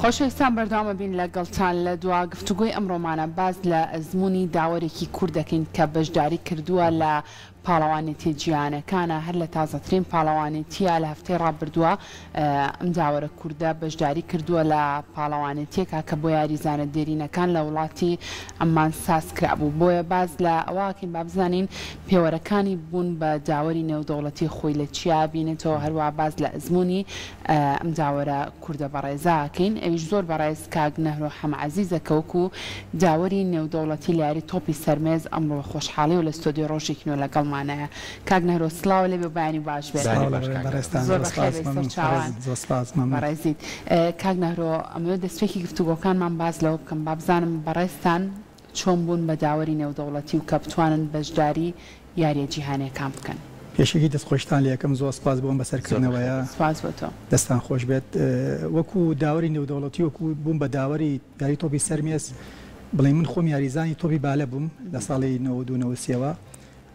خۆشەویستان بەردەوامە بین لە گەڵتان لە دوا گفتوگۆی ئەمڕۆمانە باس لە ئەزموونی داوەرێکی کورد دەکەین کە بەشداری کردووە لە پاڵەوانێتیە جیهانەکانە هەر لە تازەترین پاڵەوانێتیە لە هەفتەی ڕابردووە ئەم داوەرە کوردە بەشداری کردووە لە پاڵەوانێتیەکە کە بۆ یاریزانە دێرینەکان لە وڵاتی عەممان ساز کرابوو بۆیە باس لە ئەوە ئەکەین با بزانین پێوەرەکانی بوون بە داوەری نێودەوڵەتی خۆی لە چیا بینێتەوە هەروەها باس لە ئەزموونی ئەم داوەرە کوردە بەڕێزە ئەکەین ئەویش زۆر بەڕێز کاک نەهرۆ حەمە عەزیزە کە وەکو داوەری نێودەوڵەتی لە یاری تۆپی سەرمێز ئەمڕۆ بە خۆشحاڵیەوە لە ستۆدیۆی ڕۆژێکی نوێ لەگەڵمانایە. کاک نەهرۆ سڵاو لێ بێ و بەیانی باش بێت. بەیانی سڵاو لە باش کاک نەهرۆ. بەڕێزتان زۆر زۆر بەخێر سپاس بێی مەمنون سەرچاوان. بەڕێزت زۆر سپاس مەمنون. بەڕێزیت. کاک نەهرۆ ئەمەوێت دەستپێکی گفتوگۆکانمان باس لەوە بکەم با بزانم بەڕێزتان چۆن بوون بە داوەری نێودەوڵەتی و کە بتوانن بەشداری یاریە جیهانیەکان بکەن؟ پێشەکی دەست خۆشتان لێ ئەکەم زۆر سپاس بۆ ئەم بەسەر زۆر بەخێر کردنەوەیە. بێن. سپاس بۆ تۆ. دەستان خۆش بێت. وەکو داوەری نێودەوڵەتی وەکو بووم بە داوەری یاری تۆپی سەر مێز بڵێین من خۆم یاریزانی تۆپی بالە بووم لە ساڵی 92 93 ەوە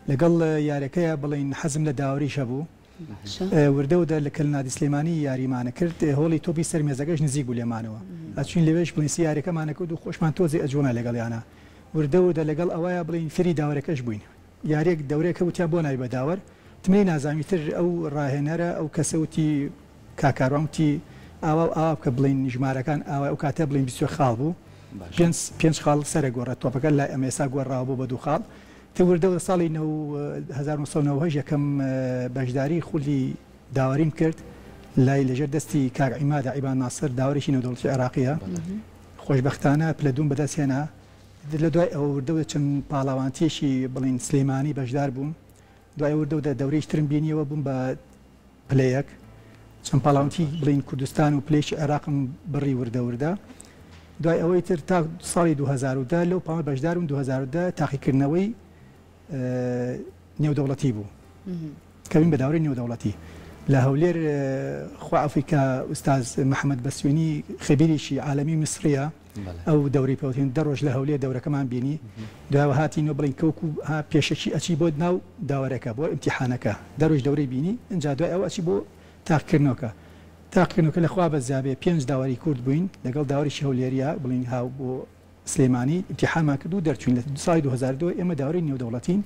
لەگەڵ یارەکەیا بڵێین حەزم لە داوەریش هەبوو وردە وردە لە کەل نادی سلێمانی یاریمانە کرد هۆڵی تۆپی سەر مێزەکەش نزیک بوو لێمانەوە ئەچوین لەوێش بڵێین سی یاریەکەمانە کرد و خۆشمان تۆزێ ئەجوڵا لەگەڵیانە وردە وردە لەگەڵ ئەوەیا بڵێین فێری داوەرەکەش بووین یاریەک دەورەیەک هەبوو تیا بۆ نابی بە داوەر وتم لێی نازانم ئیتر ئەو ڕاهێنەرە ئەو کەسە وتی کاک کاروان وتی ئاوا و ئاوا بکە بڵێین ژمارەکان ئاوای ئەو کاتە بڵێین 21 خاڵ بوو باشە. پێنج خاڵ سەرە گۆڕێت تۆپەکە لای ئەمە ئێستا گۆڕاوە بۆ بە دوو خاڵ تر وردە وردە ساڵی 1998 یەکەم بەشداری خولی داوەریم کرد لای لەژێر دەستی کاک عیمادە عیبان ناسر داوەرێکی نێودەوڵەتی عێراقیە خۆشبەختانە پلە دووم بەدەست هێنا لە دوای ئەوە وردە وردە چەند پاڵاوانتیەکی بڵێین سلێمانی بەشدار بووم دوای وردە وردە دەورەیەکی ترم بینیەوە بووم بە پلە یەک چەند پاڵاوانتی بڵێین کوردستان و پلەیەکی عێراقم بڕی وردە وردە دوای ئەوەی تر تا ساڵی 2010 لەو پاڵ بەشدار بووم 2010 تاقیکردنەوەی نێودەوڵەتی بوو کە بووین بە داوەری نێودەوڵەتی لە هەولێر خوا عەفوی کە ئوستاز محەمەد بەسیۆنی خەبیرێکی عالەمی میسریە ئەو دەورەی پێوتین دە ڕۆژ لە هەولێر دەورەکەمان بینی دوایەوە هاتینەوە بڵین کەوکو ها پێشەکی ئەچی بۆ ناو داوەرەکە بۆ ئیمتیحانەکە دە ڕۆژ دەورەی بینی ئینجا دوای ئەوە ئەچی بۆ تاقیکردنەوەکە تاقیکردنەوەکە لە خوا بەزیابێ پێنج داوەری کورد بووین لەگەڵ داوەرێکی هەولێریە بڵین هاو بۆ سلێمانی ئیمتیحانمان کرد و دەرچووین لە ساڵی 2002 ئێمە داوەری نێودەوڵەتین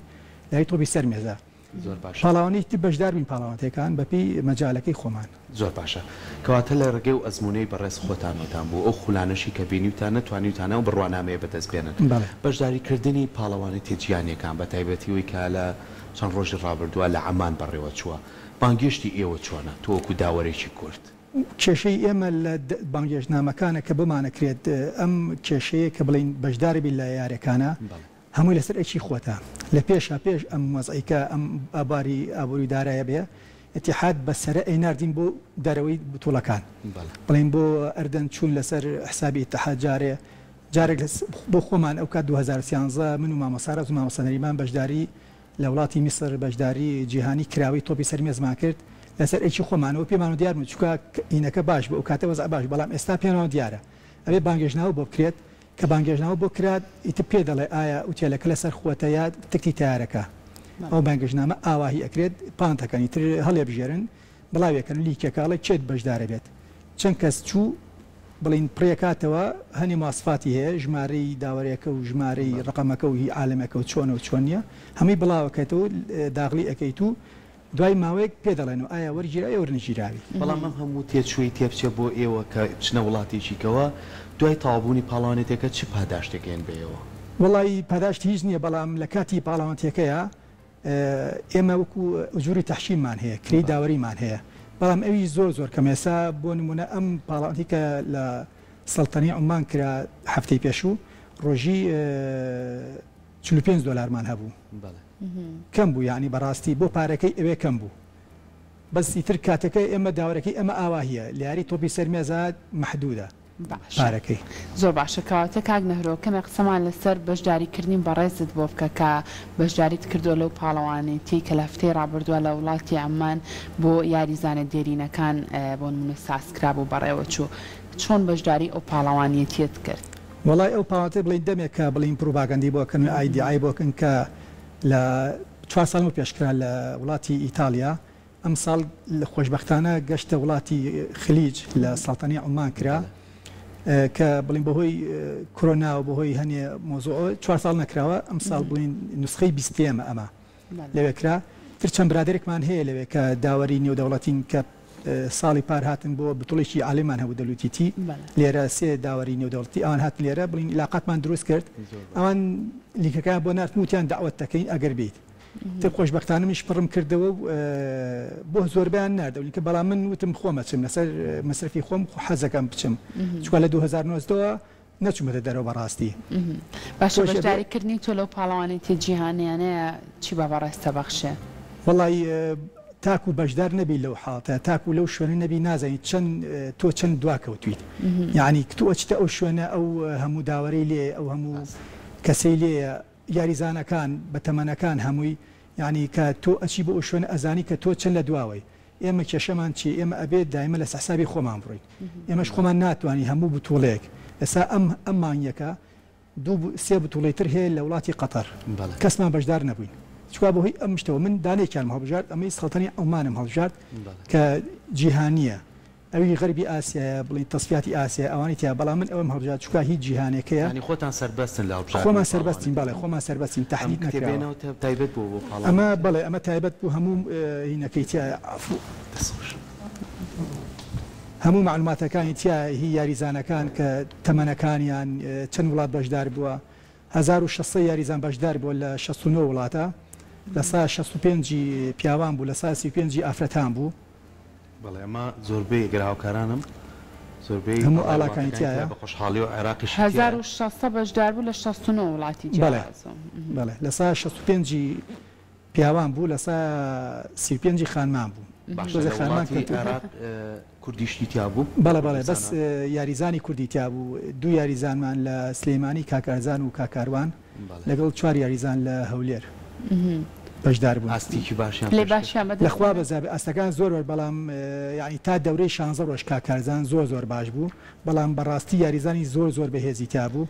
لای تۆپی سەر مێزە زۆر باشە. پاڵاوانی تر بەشدار بین پاڵاوانتێکان بەپێی مەجالەکەی خۆمان. زۆر باشە کەواتە لە ڕێگەی ئەو ئەزموونەی بەڕێز خۆتانەوەتان بوو ئەو خولانەشی کە بینیوتانە توانیوتانە ئەو بڕوانامەیە بەدەست بێنن بەڵێ. بەشداری کردنی پاڵەوانێتیە جیهانیەکان بە تایبەتی ئەوەی کە لە چەند ڕۆژی ڕابردووە لە عەمان بەڕێوە چووە بانگێشتی ئێوە چۆنە تۆ وەکو داوەرێکی کورد؟ کێشەی ئێمە لە بانگێشتنامەکانە کە بۆمانەکرێت ئەم کێشەیە کە بڵێین بەشدار بین لە یارەکانە بەڵێ. هەمووی لەسەر ئەرکی خۆتە لە پێشا پێش ئەم وەزعەی کە ئەم باری ئابووری و دارایە بێ ئیتیحاد بە سەرە ئەیناردین بۆ دەرەوەی بتوڵەکان بڵێین بۆ ئەردەن چوون لەسەر حسابی ئیتحاد جارێ جارێک بۆ خۆمان ئەو کات 2013 من و مامۆستا ڕەز و مامۆستا نەریمان بەشداری لە وڵاتی میسر بەشداری جیهانی کراوەی تۆپی سەر مێزمان کرد لەسەر ئەرکی خۆمانەوە پێمان دیار بوو چونکە ئینەکە باش بوو ئەو کاتە وەزع باش بەڵام ئێستا پێمان دیارە ئەبێ بانگێشتنامە بۆ بکرێت کە بانگێشتنامە بۆ کرا ئیتر پێ دەڵێ ئایا ئوتێلەکە لەسەر خۆتە یا تکتی تەیارەکە ئەو بانگێشتنامە ئاواهی ئەکرێت پانتەکەن ئیتر هەڵێبژێرن بڵاوێکەن لیکێکە ئەڵێ کێت بەشدارە بێت چەند کەس چوو بڵین پڕیەکاتەوە هەنێ مواسفاتی هەیە ژمارەی داوەرەکە و ژمارەی ڕەقەمەکە و هی عالەمەکە و چۆنە و چۆن نییە هەمووی بڵاوەکەێتەوە داغلی ئەکەیت و دوای ماوەیەک پێ دەڵێن و ئایا وەرگیراوی یا وەرنەگیراوی. بەڵام ئەم هەموو تێچووەی تێبچێ بۆ ئێوە کە بچنە وڵاتێکی کەوە دوای تەواوبوونی پاڵەوانێتیەکە چ پاداشتێک ئێن بە ئێوە؟ وەڵایی پاداشت هیچ نییە بەڵام لە کاتی پاڵەوانتیەکەیا ئێمە وەکو ئجوری تەحکیممان هەیە کرێی داوەریمان هەیە بەڵام ئەویش زۆر زۆر کەمە ئێستا بۆ نمونە ئەم پاڵەوانتی کە لە سەڵتەنەی عومان کرا هەفتەی پێشوو ڕۆژی 45 دۆلارمان هەبوو کەم بوو یانی بەڕاستی بۆ پارەکەی ئەوێ کەم بوو بەس ئیتر کاتەکە ئێمە داوەرەکەی ئەمە ئاواهیە لە یاری تۆپی سەر مێزا مەحدودە باشە پارەکەی. زۆر باشە کەواتە کاک نەهرۆ کەمێک قسەمان لەسەر بەشداری کردنی بەڕێزت بۆ بکە کە بەشداریت کردووە لەو پاڵەوانێتیەی کە لە هەفتەی ڕابردووە لە وڵاتی عەممان بۆ یاریزانە دێرینەکان بۆ نمونە ساز کرابوو بەڕێوە چوو چۆن بەشداری ئەو پاڵەوانیەتیەت کرد؟ وەڵای ئەو پاڵەوانێتیە بڵێین دەمێکە بڵێین پڕوپاگەندەی بۆ ئەکەن و ئای دیعای بۆ ئەکەن کە لە چوار ساڵ لەمەو پێش کرا لە وڵاتی ئیتاڵیا ئەمساڵ خۆشبەختانە گەشتە وڵاتی خلیج لە سەڵتەنەی عومان کرا. کە بڵین بەهۆی کرۆنا و بەهۆی هەنێ مۆزوع چوار ساڵ نەکراوە ئەمساڵ بڵین نسخەی بیستێمە ئەمە لەوێ کرا تر چەند برادەرێکمان هەیە لەوێ کە داوەری نێودەوڵەتین کە ساڵی پار هاتن بۆ بتوڵێکی عالەمیمان هەبوو دەلوتیتی لێرە سێ داوەری نێودەوڵەتی ئەوان هاتن لێرە بڵین علاقاتمان دروست کرد ئەوان لینکەکەیان بۆ ناردم وتیان دەعوەت دەکەین ئەگەر بیت تر خۆشبەختانە منیش پڕم کردەوە و بۆ زۆربەیان ناردەوە لینکە بەڵام من وتم خۆم ئەچم لەسەر مەسرەفی خۆم حەزەکەم بچم چونکە لە 2019 ەوە نەچوومەتە دەرەوە بەڕاستی. باشە بەشداری کردنی تۆ لەو پاڵەوانێتیە جیهانیانەیە چی بە بەڕێزت دەبەخشێ؟ وەڵای تاکو بەشدار نەبی لەو حاڵەتە تاکو لەو شوێنە نەبی نازانی چەند تۆ چەند دوا کەوتویت یانی تۆ ئەچیتە ئەو شوێنە ئەو هەموو داوەرەی لێیە ئەو هەموو کەسەی لێیە یاریزانەکان بە تەمەنەکان هەمووی یانی کە تۆ ئەچی بۆ ئەو شوێنە ئەزانی کە تۆ چەند لە دواوەی ئێمە کێشەمان چیە ئێمە ئەبێت دایمە لەسە حسابی خۆمان بڕۆین ئێمەش خۆمان ناتوانین هەموو بتوڵەیەک ئێستا ئەم ئەم مانگەکە دوو سێ بتوڵەی تر هەیە لە وڵاتی قەتەر کەسمان بەشدار نەبووین چکا بەهۆی ئەم شتەوە من دانێکیانم هەڵبژارد ئەمەی سەڵتەنی عومانم هەڵبژارد کە جیهانیە ئەوی غەربی ئاسیایە بڵێین تەسفیاتی ئاسیایە ئەوانەی تیا بەڵام من ئەوەم هەڵبژارد چونکە هی جیهانێکەیە. یانی خۆتان سەربەستن لە هەڵبژاردنی خۆمان سەربەستین بەڵێ خۆمان سەربەستین ئەم تەحدید نەکراوە. کتێبێنەوە تایبەت بووە بۆ ئەمە پاڵاوانێتیەکە؟ بەڵێ ئەمە تایبەت بوو هەموو هینەکەی تیایە عەفو. دەست خۆش. هەموو مەعلوماتەکانی تیایە هی یاریزانەکان کە تەمەنەکانیان چەند وڵات بەشدار بووە 1600 یاریزان بەشدار بووە لە 69 وڵاتە لە سا 65 ی پیاوان بوو لە سا 35 ی ئافرەتان بوو. بەڵێ ئەمە زۆربەی گەر هاوکارانم زۆربەی هەموو ئاڵای ئاڵاکانی وڵاتەکانی تیایە. تیا بە خۆشحاڵی و عێراقیشی هەزار تیایە. و شەستە بەشدار بوو لە 69 وڵاتی بەڵێ جیاواز. بەڵێ لە سا 65 ی پیاوان بوو لە سا 35 ی خانمان بوو باشە تۆزێ لە خانمان وڵاتی کەمتر بوو. عێراق کوردیشتی تیا بوو لە بەڵێ بەڵێ بەس کوردستانا؟ یاریزانی کوردی تیا بوو دوو یاریزانمان لە سلێمانی کاک ئارزان و کاک کاروان بەڵێ. لەگەڵ چوار یاریزان لە هەولێر بەشدار بوون. ئاستێکی باشیان پلەی پێشکەش باشیان کرد. بەدەست لەخوا هێنا؟ بەزابێ ئاستەکان زۆر بەر بەڵام یانی تا دەورەی شانزە ڕۆژ کاک کارزان زۆر زۆر باش بوو بەڵام بەڕاستی یاریزانی زۆر زۆر بەهێزی تیا بوو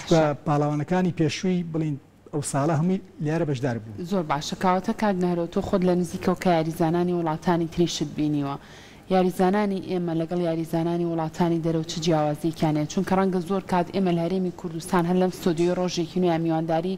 چونکە باشە. پاڵەوانەکانی پێشووی بڵین ئەو ساڵە هەمووی لێرە بەشدار بوو. زۆر باشە کاوەتە کاک نەهرۆ تۆ خۆت لە نزیکەوە کە یاریزانانی وڵاتانی تریشت بینیوە یاریزانانی ئێمە لەگەڵ یاریزانانی وڵاتانی دەرەوە چ جیاوازیەکیان هەیە چونکە ڕەنگە زۆر کات ئێمە لە هەرێمی کوردستان هەر لەم ستۆدیۆی ڕۆژێکی نوێ میوانداری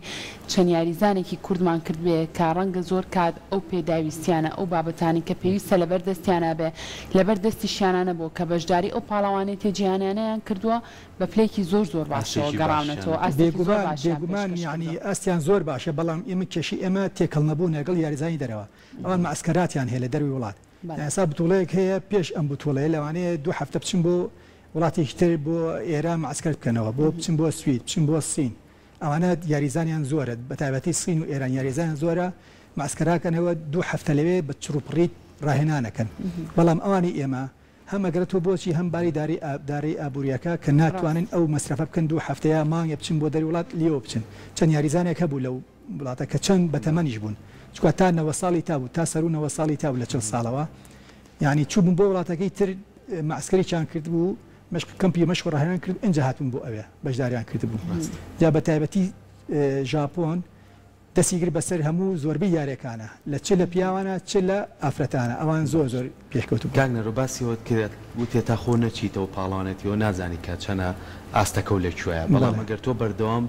چەند یاریزانێکی کوردمان کردبێ کە ڕەنگە زۆر کات ئەو پێداویستیانە ئەو بابەتانەی کە پێویستە لەبەر دەستیانا بێ لەبەر دەستیشیانا نەبووە کە بەشداری ئەو پاڵەوانێتیە جیهانیانەیان کردووە بە پلەیەکی زۆر زۆر باشەوە ئاستێکی باشیان گەڕاونەتەوە ئاستێکی زۆر بێگومان باشیان بێگومان پێشکەش یانی کردووە. ئاستیان زۆر باشە بەڵام ئێمە کێشەی ئێمە تێکەڵ نەبوونە لەگەڵ یاریزانی دەرەوە ئەوان مەعسکەراتیان هەیە لە دەروی وڵات بەڵێ. ئێستا بتوڵەیەک هەیە پێش ئەم بتوڵەیە لەوانەیە دوو هەفتە بچن بۆ وڵاتێکی تر بۆ ئێران مەعسکەر بکەنەوە بۆ بچن بۆ سوید بچن بۆ سین ئەوانە یاریزانیان زۆرە بەتایبەتی سین و ئێران یاریزانیان زۆرە مەعسکەراکەنەوە دوو هەفتە لەوێ بە چڕوپڕی ڕاهێنانەکەن بەڵام ئەوانی ئێمە هەم ئەگەر تۆ بۆچی هەم باری دارەی دارەی ئابووریەکە کە ناتوانن ئەو مەسرەفە بکەن دوو هەفتەیە مانگێ بچن بۆ دەری وڵات لێوە بچن چەند یاریزانێک هەبوو لەو وڵاتە کە چەند بەتەمەنیش بوون چونکە تا 90 ساڵی تا بوو تا سەروو 90 ساڵی تا بوو لە 40 ساڵەوە یانی چووبوون بۆ وڵاتەکەی تر مەعسکەرێکیان کردبوو مەشق کەمپی مەشق و ڕاهێنان کرد ئینجا هاتبوون بۆ ئەوێ بەشداریان کردبوو جا بە تایبەتی ژاپۆن دەستی گرت بەسەر هەموو زۆربەی یاریەکانە لە چ لە پیاوانە چ لە ئافرەتانە ئەوان زۆر زۆر پێشکەوتوو بوون. کاک نەرۆ باسی ئەوەت کرد وتێ تا خۆ نەچیتەوە پاڵەوانێتیەوە نازانی کە چەنە ئاستەکەو لە کوێیە بەڵام بەڵێ. ئەگەر تۆ بەردەوام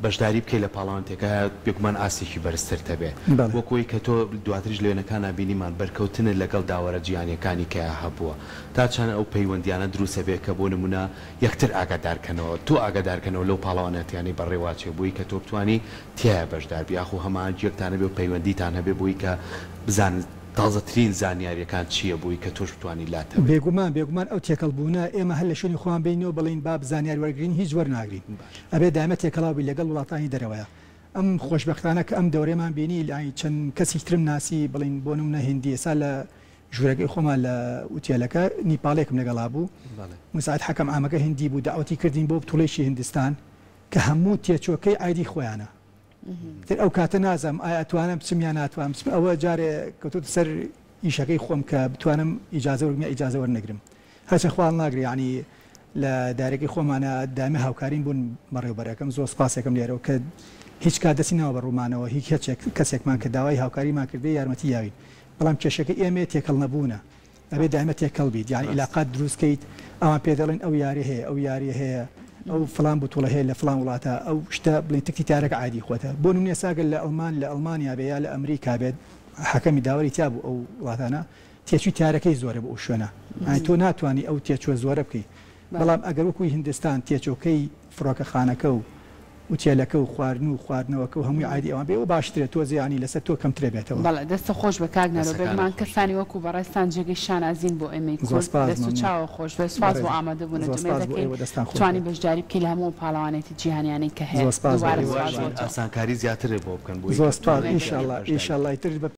بەشداری بکەی لە پاڵەوانێتیەکە بێگومان ئاستێکی بەرزترت هەبێ بەڵێ. وەک ئەوەی کە تۆ دواتریش لە وێنەکانا بینیمان بەرکەوتنت لەگەڵ داوەرە جیهانیەکانی کەیا هەبووە تا چەند ئەو پەیوەندیانە دروست ئەبێ کە بۆ نمونە یەکتر ئاگادار کەنەوە تۆ ئاگادار کەنەوە لەو پاڵەوانێتیانەی بەڕێوە ئەچێ بۆی کە تۆ بتوانی تیایا بەشدار بی ئاخۆ هەماهەنگیەکتان هەبێ و پەیوەندیتان هەبێ بۆی کە بزانن تازەترین زانیاریەکان چیە بۆی کە تۆش بتوانی لات هەبێ. بێگومان بێگومان ئەو تێکەڵ بوونە ئێمە هەر لە شوێنی خۆمان بینەوە بڵێین با زانیاری وەرگرین هیچ وەرناگرین ئەبێ دایمە تێکەڵاو بی لەگەڵ وڵاتانی دەرەوەیا ئەم خۆشبەختانە کە ئەم دەورەیەمان بینی یانی چەند کەسیک ترم ناسی بڵێین بۆ نمونە هیندی ئێستا لە ژوورەکەی خۆمان لە ئوتێلەکە نیپاڵێکم لەگەڵا بوو مساعد حەکەم عامەکە هیندی بوو دەعوەتی کردین بۆ بتوڵێکی هیندستان کە هەموو تێچۆکەی ئایدی خۆیانە تر ئەو کاتە نازانم ئایا ئەتوانم بچم یا ناتوانم بچم ئەوە جارێ کەوتۆتە سەر ئیشەکەی خۆم کە بتوانم ئیجازە وەرگرم یا ئیجازە وەرنەگرم هەرچە خوا هەڵناگرێ یانی لە دایرەکەی خۆمانە دایمە هاوکاریم بوون بەڕێوبەرەکەم زۆر سپاسێکم لێرەوە کە هیچ کات دەستی ناوە بە ڕوومانەوە هیچ هەچێک کەسێکمان کە داوای هاوکاریمان کردێ یارمەتی یاوین بەڵام کێشەکە ئێمەیە تێکەڵ نەبوونە. ئەبێ دایمە تێکەڵ بیت یانی ئیلاقات دروست کەیت ئەوان پێ دەڵێن ئەو یاری هەیە ئەو یاری هەیە ئەو فڵان بتوڵە هەیە لە فڵان وڵاتە ئەو شتە بڵێن تکتی تارەکە عادی خۆتە بۆ نمونە ئێستا گەر لە ئەڵمان لە ئەڵمانیا بێ یا لە ئەمریکا بێت حەکەمی داوەری تیا بوو ئەو وڵاتانە تێچووی تارەکەی زۆرە بۆ ئەو شوێنە یانی تۆ ناتوانی ئەو تێچووە زۆرە بکەی بەڵام ئەگەر وەکوی هیندستان تێچۆکەی فڕۆکەخانەکە و ئوتێلەکە و خواردن و خواردنەوەکە و هەمووی عایدی ئەوان بێ ئەوە باشترە تۆزێ یانی لەسەر تۆ کەمترە بێتەوە. بەڵێ دەستت خۆش بێ کاک نەرۆ دەستەکانت بێگومان خۆش بێت. کەسانی وەکو بەڕێزتان جێگەی شانازین بۆ ئێمەی زۆر کورد سپاس دەست و مەمنون چاوە خۆش بێت سوپاس بۆ بەڕێزم ئامادەبوونت زۆر ئومێد سپاس بۆ دەکەین ئێوە دەستان خۆش بتوانی بێت. بەشداری بکەی لە هەموو ئەو پاڵەوانێتی جیهانیانەی کە هەیە زۆر سپاس بۆ دووبارە ئێوە سوپاس بۆ هیواشین تۆ. ئاسانکاری زیاترت بۆ بکەن بۆی زۆر کە سپاس بتوانی ئومێد ئیشەڵا دەکەین. بەشداری ئیشەڵا ئیتر بە.